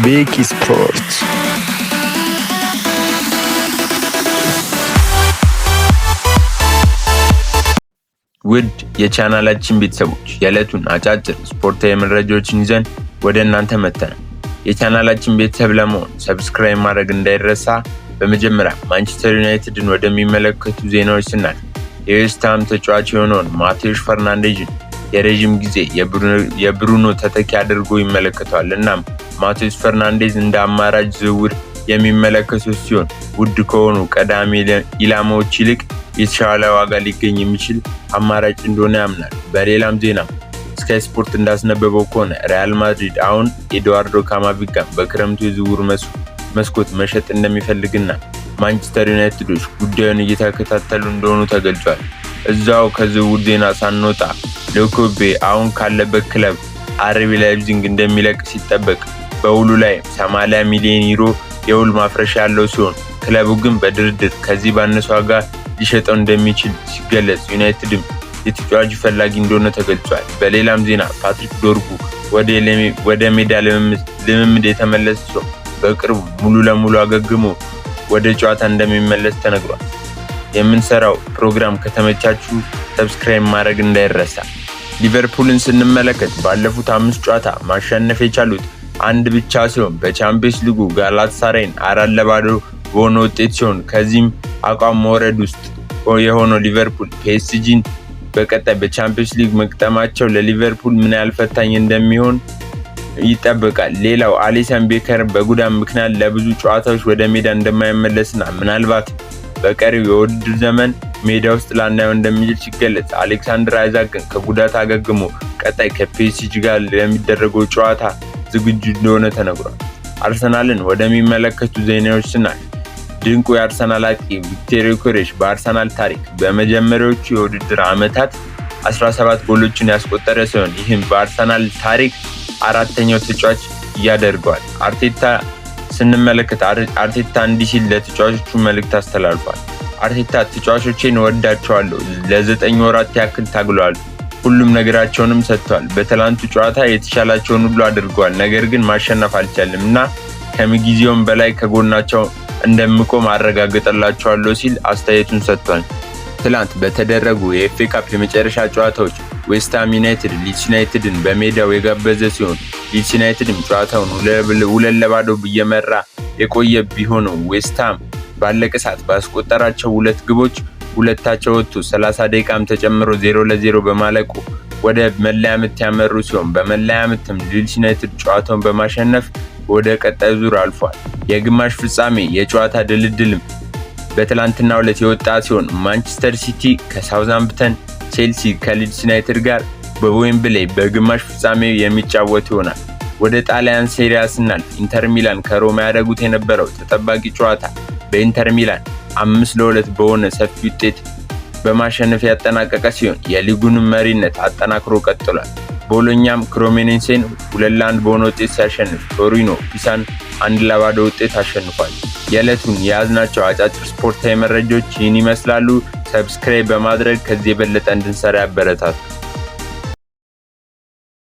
ቤኪ ስፖርት። ውድ የቻናላችን ቤተሰቦች፣ የዕለቱን አጫጭር ስፖርታዊ መረጃዎችን ይዘን ወደ እናንተ መጥተናል። የቻናላችን ቤተሰብ ለመሆን subscribe ማድረግ እንዳይረሳ። በመጀመሪያ ማንቸስተር ዩናይትድን ወደሚመለከቱ ዜናዎች ስናልፍ፣ የዌስትሃም ተጫዋች የሆነውን ማቴዎስ ፈርናንዴዝን የረዥም ጊዜ የብሩኖ ተተኪ አድርጎ ይመለከተዋል። እናም ማቴዎስ ፈርናንዴዝ እንደ አማራጭ ዝውውር የሚመለከቱት ሲሆን፣ ውድ ከሆኑ ቀዳሚ ኢላማዎች ይልቅ የተሻለ ዋጋ ሊገኝ የሚችል አማራጭ እንደሆነ ያምናል። በሌላም ዜና ስካይ ስፖርት እንዳስነበበው ከሆነ ሪያል ማድሪድ አሁን ኤድዋርዶ ካማቪንጋን በክረምቱ የዝውውር መስኮት መሸጥ እንደሚፈልግና ማንቸስተር ዩናይትዶች ጉዳዩን እየተከታተሉ እንደሆኑ ተገልጿል። እዛው ከዝውውር ዜና ሳንወጣ ሎኮቤ አሁን ካለበት ክለብ አርቢ ላይፕዚግ እንደሚለቅ ሲጠበቅ፣ በውሉ ላይ 80 ሚሊዮን ዩሮ የውል ማፍረሻ ያለው ሲሆን፣ ክለቡ ግን በድርድር ከዚህ ባነሰ ዋጋ ሊሸጠው እንደሚችል ሲገለጽ፣ ዩናይትድም የተጫዋቹ ፈላጊ እንደሆነ ተገልጿል። በሌላም ዜና ፓትሪክ ዶርጉ ወደ ሜዳ ልምምድ የተመለሰ ሲሆን፣ በቅርቡ ሙሉ ለሙሉ አገግሞ ወደ ጨዋታ እንደሚመለስ ተነግሯል። የምንሰራው ፕሮግራም ከተመቻችሁ subscribe ማድረግ እንዳይረሳ። ሊቨርፑልን ስንመለከት ባለፉት አምስት ጨዋታ ማሸነፍ የቻሉት አንድ ብቻ ሲሆን፣ በቻምፒየንስ ሊጉ ጋላታሳራይን 4-0 በሆነ ውጤት ሲሆን፣ ከዚህም አቋም መውረድ ውስጥ የሆነው ሊቨርፑል ፒኤስጂን በቀጣይ በቻምፒየንስ ሊግ መግጠማቸው ለሊቨርፑል ምን ያህል ፈታኝ እንደሚሆን ይጠበቃል። ሌላው አሊሰን ቤከር በጉዳት ምክንያት ለብዙ ጨዋታዎች ወደ ሜዳ እንደማይመለስና ምናልባት በቀሪው የውድድር ዘመን ሜዳ ውስጥ ላናየው እንደሚችል ሲገለጽ፣ አሌክሳንደር አይዛክ ግን ከጉዳት አገግሞ ቀጣይ ከፒኤስጂ ጋር ለሚደረገው ጨዋታ ዝግጁ እንደሆነ ተነግሯል። አርሰናልን ወደሚመለከቱ ዜናዎች ስናልፍ፣ ድንቁ የአርሰናል አጥቂ ቪክቶር ዮኬሬሽ በአርሰናል ታሪክ በመጀመሪያዎቹ የውድድር ዓመታት 17 ጎሎችን ያስቆጠረ ሲሆን፣ ይህም በአርሰናል ታሪክ አራተኛው ተጫዋች ያደርገዋል። አርቴታ ስንመለከት፣ አርቴታ እንዲህ ሲል ለተጫዋቾቹ መልእክት አስተላልፏል። አርቴታ "ተጫዋቾቼን እወዳቸዋለሁ። ለ9 ወራት ያክል ታግለዋል። ሁሉም ነገራቸውንም ሰጥተዋል። በትላንቱ ጨዋታ የተቻላቸውን ሁሉ አድርገዋል። ነገር ግን ማሸነፍ አልቻልንም እና ከምንጊዜውም በላይ ከጎናቸው እንደምቆም አረጋግጥላቸዋለሁ" ሲል አስተያየቱን ሰጥቷል። ትላንት በተደረጉ የኤፍኤ ካፕ የመጨረሻ ጨዋታዎች ዌስትሃም ዩናይትድ ሊድስ ዩናይትድን በሜዳው የጋበዘ ሲሆን፣ ሊድስ ዩናይትድም ጨዋታውን 2-0 እየመራ የቆየ ቢሆንም፣ ዌስትሃም ባለቀ ሰዓት ባስቆጠራቸው ሁለት ግቦች ሁለት አቻ ወጥቶ 30 ደቂቃም ተጨምሮ 0-0 በማለቁ ወደ መለያ ምት ያመሩ ሲሆን፣ በመለያ ምትም ሊድስ ዩናይትድ ጨዋታውን በማሸነፍ ወደ ቀጣዩ ዙር አልፏል። የግማሽ ፍጻሜ የጨዋታ ድልድልም በትላንትናው ዕለት የወጣ ሲሆን፣ ማንቸስተር ሲቲ ከሳውዝሃምፕተን፣ ቼልሲ ከሊድስ ዩናይትድ ጋር በዌምብሌይ በግማሽ ፍጻሜ የሚጫወት ይሆናል። ወደ ጣሊያን ሴሪያ ስናልፍ፣ ኢንተር ሚላን ከሮማ ያደረጉት የነበረው ተጠባቂ ጨዋታ በኢንተር ሚላን 5-2 በሆነ ሰፊ ውጤት በማሸነፍ ያጠናቀቀ ሲሆን፣ የሊጉንም መሪነት አጠናክሮ ቀጥሏል። ቦሎኛም ክሬሞኔሴን 2-1 በሆነ ውጤት ሲያሸንፍ፣ ቶሪኖ ፒሳን 1-0 ውጤት አሸንፏል። የዕለቱን የያዝናቸው አጫጭር ስፖርታዊ መረጃዎች ይህን ይመስላሉ። Subscribe በማድረግ ከዚህ የበለጠ እንድንሰራ ያበረታቱ።